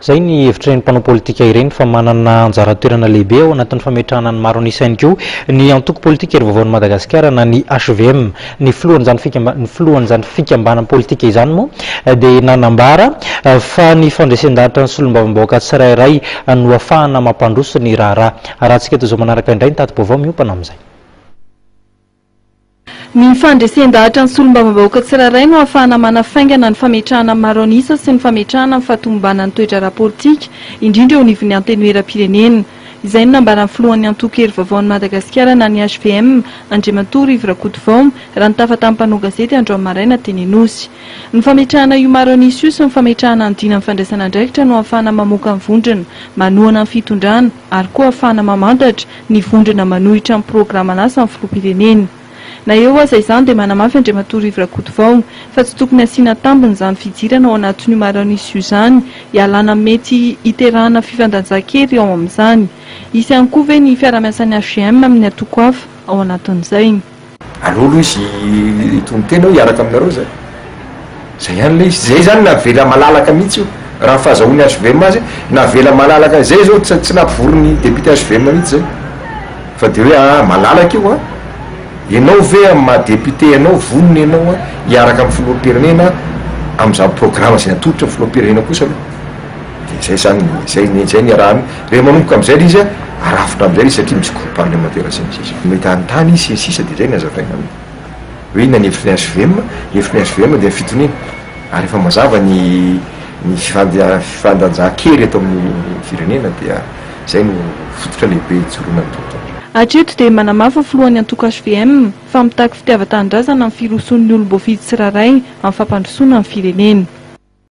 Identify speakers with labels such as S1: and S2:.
S1: Izay ny hevitr'ireny mpanao politika ireny fa manana anjara toerana lehibe ao anatin'ny fametrahana ny maro an'isa ihany koa ny antoko politika Hery Vaovaon'i Madagasikara na ny hvm. Ny filohan'izany fikamba ny filohan'izany fikambanam politika izany moa dia nanambara fa ny fandresen-dahatra ny solombavambahoaka tsirairay no afahana mampandroso ny raharaha. Arahantsika eto izao manaraka indray ny tati-baovao miompana amin'izay.
S2: Ny fandresen-dahatra ny solombavambahoaka tsirairay no ahafahana manafaingana ny fametrahana maro an'isa sy ny fametrahana ny fahatomombanan'ny toe-draharaha politika, indrindra eo anivon'ny Antenimierampirenena. Izay no nambaran'ny filohan'ny antoko Hery Vaovaon'i Madagasikara na ny hvm, Andriamatoa Rivo Rakotovao, raha nitafa tamin'ny mpanao gazety androany maraina teny Anosy. Ny fametrahana io maro an'isa io sy ny fametrahana ny dinan'ny fandraisana andraikitra no ahafahana mamoaka ny vondrona manohana ny fitondrana ary koa ahafahana mamantatra ny vondrona manohitra ny programan'asan'ny filoham-pirenena. Na eo aza izany dia manamafy Andriamatoa Rivo Rakotovao fa tsy tokony hasiana tambiny izany fidirana ao anatin'io maraonisy io izany hialana amin'ny mety hiterahana fifandanjan-kery ao amin'izany. Hisy ihany koa ve ny fiarahamiasan'ny hvm amin'ny antoko hafa ao anatin'izay?
S3: Aleo aloha izy hitonon-tena hoe hiaraka aminareo zay. Zay ihany ilay izy. Zay zany navela malalaka mihitsy io. Raha ny fahazahoan'ny hvm azy, navela malalaka, zay zao tsy tsy nampivory ny député hvm mihitsy zay. Fa de hoe ah malalaka io an, ianao ve amin'ny maha député anao vonona ianao an hiaraka amin'ny filoham-pirenena amin'izany programme izay atolotra ny filoham-pirenena kosa aloha. De zay zany, zay ny zay ny iarahana, rehefa manomboka amin'izay ilay izy an, arafitra amin'izay ilay izy satria misy groupe parlementaire sy ny sisa. Mety hanontany izy sy ny sisa de zay ny hazavaina aminy. Hoe inona ny hevitry ny hvm, ny hevitry ny hvm dia ny fitoniana. Ary efa mazava ny ny fifandanjan-kery eto amin'ny firenena dia izay no fototra lehibe ijoroana ny tontolo.
S2: Hatreto dia manamafy ny filohan'ny antoko hvm fa mitaky fitiavan-tanindrazana ny firosoan'ny olom-boafidy tsirairay amin'ny fampandrosoana ny firenena.